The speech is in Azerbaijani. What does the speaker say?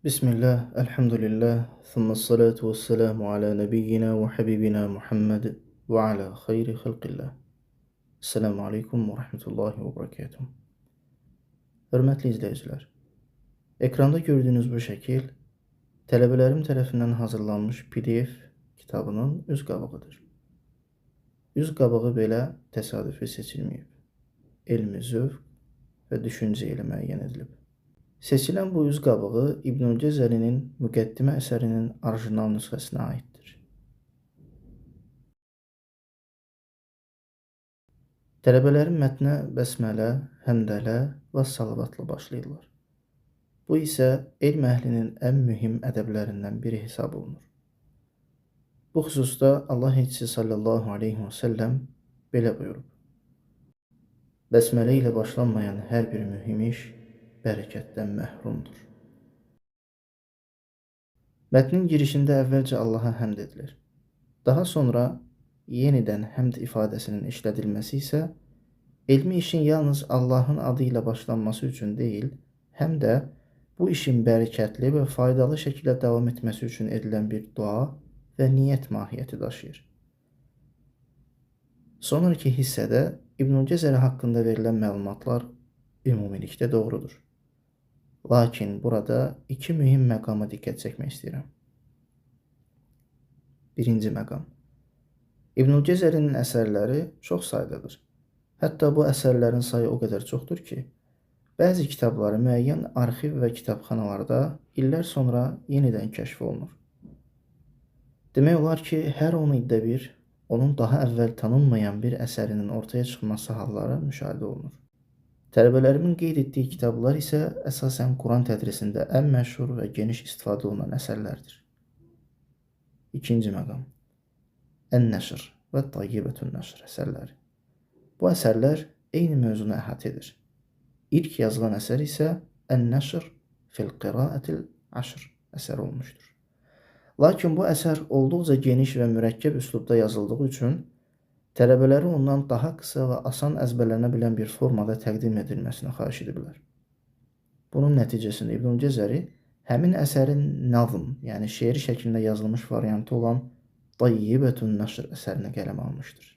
Bismillah, elhamdülillah, thumma salatu vesselamu ala nebiyyina ve habibina Muhammed ve ala xeyri xalqillah. Esselamu aleykum ve rahmetullahi ve berekatuhu. Hörmətli izləyicilər, ekranda gördüyünüz bu şəkil tələbələrim tərəfindən hazırlanmış PDF kitabının üz qabığıdır. Üz qabağı belə təsadüfi seçilməyib. Elmi zövq və düşüncə ilə müəyyən edilib. Seçilən bu üz qabağı İbnül Cəzərinin Müqəddimə əsərinin orijinal nüsxəsinə aiddir. Tələbələrim mətnə bəsmələ, həmdələ və salavatla başlayırlar. Bu isə elm əhlinin ən mühim ədəblərindən biri hesab olunur. Bu xüsusda Allah elçisi sallallahu aleyhi və səlləm belə buyurub. Bəsmələ ilə başlanmayan hər bir mühim iş bərəkətdən məhrumdur. Mətnin girişində əvvəlcə Allaha həmd edilir. Daha sonra yenidən həmd ifadəsinin işlədilməsi isə elmi işin yalnız Allahın adı ilə başlanması üçün deyil, həm də bu işin bərəkətli və faydalı şəkildə davam etməsi üçün edilən bir dua və niyyət mahiyyəti daşıyır. Sonraki hissədə İbnül Cəzəri haqqında verilən məlumatlar ümumilikdə doğrudur. Lakin burada iki mühim məqama diqqət çəkmək istəyirəm. Birinci məqam. İbnül Cəzərinin əsərləri çox saydadır. Hətta bu əsərlərin sayı o qədər çoxdur ki, bəzi kitabları müəyyən arxiv və kitabxanalarda illər sonra yenidən kəşf olunur. Demək olar ki, hər 10 ildə bir onun daha əvvəl tanınmayan bir əsərinin ortaya çıxması halları müşahidə olunur. Tələbələrimin qeyd etdiyi kitablar isə əsasən Quran tədrisində ən məşhur və geniş istifadə olunan əsərlərdir. İkinci məqam. Ən-Nəşr və Tayyibətün Nəşr əsərləri. Bu əsərlər eyni mövzunu əhatə edir. İlk yazılan əsər isə Ən-Nəşr fil Qiraətil Əşr əsəri olmuşdur. Lakin bu əsər olduqca geniş və mürəkkəb üslubda yazıldığı üçün tələbələri ondan daha qısa və asan əzbərlənə bilən bir formada təqdim edilməsini xahiş ediblər. Bunun nəticəsində İbnül Cəzəri həmin əsərin nazm, yəni şeir şəklində yazılmış variantı olan Tayyibətün Nəşr əsərini qələmə almışdır.